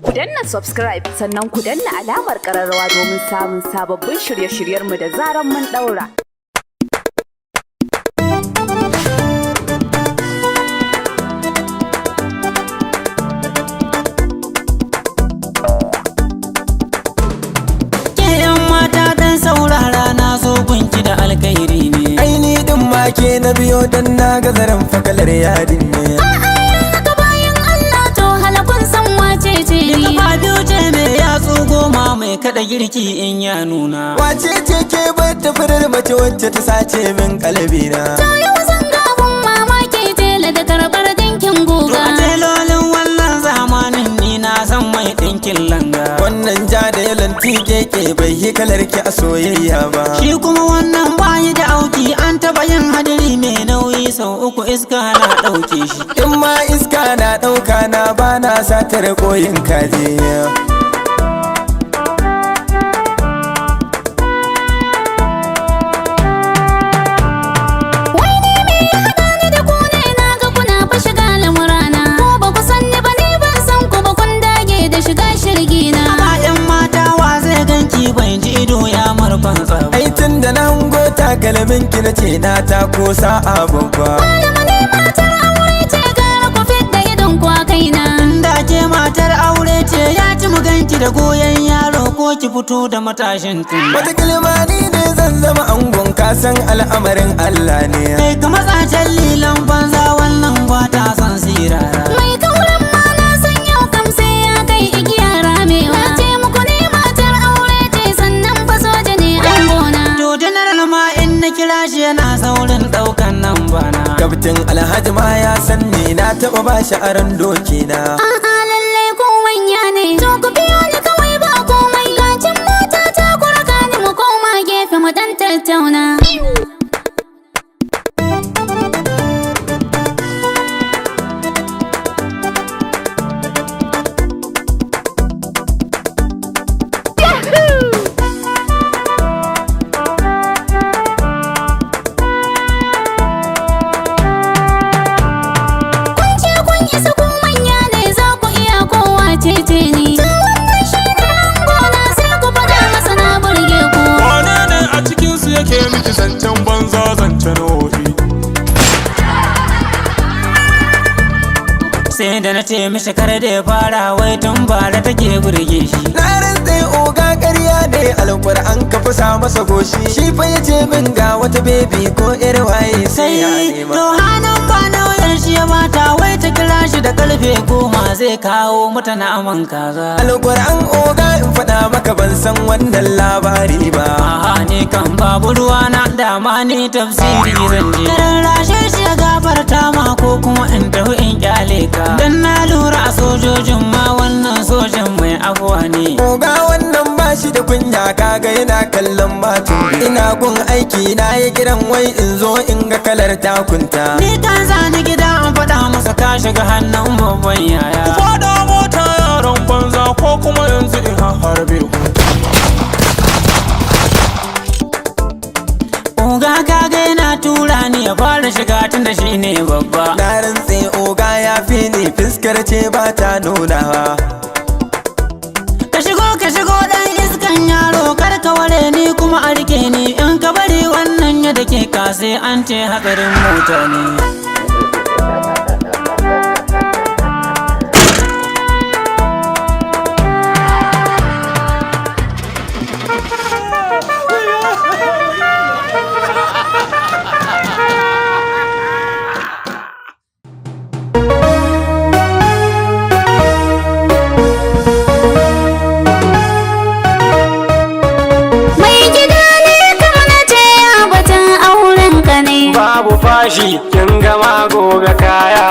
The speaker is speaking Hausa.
Ku danna subscribe, sannan ku danna alamar ƙararrawa domin samun sababbin shirye-shiryenmu da zaran mun ɗaura. Ke yan mata, dan saurara, na zo gunki da alkhairi ne. Aini din ma ke na biyo, dan na ga zaren fakalar yadin ne. Haka bayan Allah, to halakun san wace ce Ni ni. kafa biyu ce mai yatsu 10, mai kada girki in ya nuna. Wace ce ke bata farar mace wacce ta sace min kalbina? To yau zan ga abun mamaki, tela da karɓar dinkin To guga. a telolin wannan zamanin, ni na san mai ɗinkin langa. Wannan ja da yalan keke bai yi kalar ki a soyayya ba. Shi kuma wannan bayi da auki, an taɓa yin hadiri mai nauyi sau 3, iska na ɗauke shi. In ma iska na ɗauka, na ba na satar koyin kaji. Wai ni me ya haɗa ni da ku ne? Na ga kuna fa shiga lamurana. Ko ba ku san ni ba, ni ban san ku ba, kun dage da shiga shirgina. Amma yan mata, wa zai ganki bai ji ido ya marfan tsaba. Ai tun da na hango takalmin ki, na ce na tako sa'a babba. Malama ne, matar aure ce, gara ku fidda idon ku a kaina. Inda ke matar aure ce, ya ci mu ganki da goyon yaro ko ki fito da matashin tun. Wata kalma, ni ne zan zama angon, kasan al'amarin Allah ne. Kai ka matsacen lilan banza, wannan ba ta son sirara. Mai kauran ma na san yau kam sai ya kai igiya ramewa. Na ce muku ni matar aure ce, sannan fa soja ne an gona. To general ma in na kira shi yana saurin ɗaukan nan bana. Kaftin Alhaji ma ya san ni, na taɓa ba shi aron doki na. A'a, lallai ko manya ne. To ku biyo ni kawai, ba komai. Gacin mota ta kuraka ni, mu koma gefe mu dan tattauna. Kun ce kun isa, ku manya ne, za ku iya kowa cece ni. To wannan shi ne angona, sai ku faɗa masa na burge ku. Wane ne a cikinsu yake miki zancen banza, zancen wofi? Sai da na ce mishi kar da ya fara, wai tun bara take burge shi. Na rantse oga ƙarya ne, alƙur'an ka fasa masa goshi. Shi fa ya ce min ga wata baby, ko ƴar waye sai ya Sai nema. to hannun ba nauyar shi ya bata, wai ta kira shi da karfe 10 zai kawo mata naman kaza. Alƙur'an oga, in faɗa maka, ban san wannan labari ba. A'a, ni kan babu ruwa na, dama ni tafsiri zan je. Karan rashe shi ya gafarta ma, ko kuma in tafi in kyale ka. Dan na lura a sojojin ma wannan sojan mai afuwa ne. Oga wannan ba shi da kunya, kaga yana kallon batun. Ina gun aiki na yi kiran, wai in zo in ga kalar takunta. Ni kan zani gida an faɗa masa ka shiga hannun babban yaya. Ku faɗa mota yaran banza, ko kuma yanzu in harbe ku. Oga kaga yana tura ni, ya fara shiga tun da shi ne babba. Na rantse oga ya fi ni, fuskar ce ba ta nunawa. Ka shigo, ka shigo, dan iskan yaro, kar ka ware ni kuma a rike ni. In ka bari wannan ya dake ka, sai an ce hatsarin mota ne. Mai gida ne kama na ce ya batun auren ka ne. Babu fashi, kin gama goga kaya.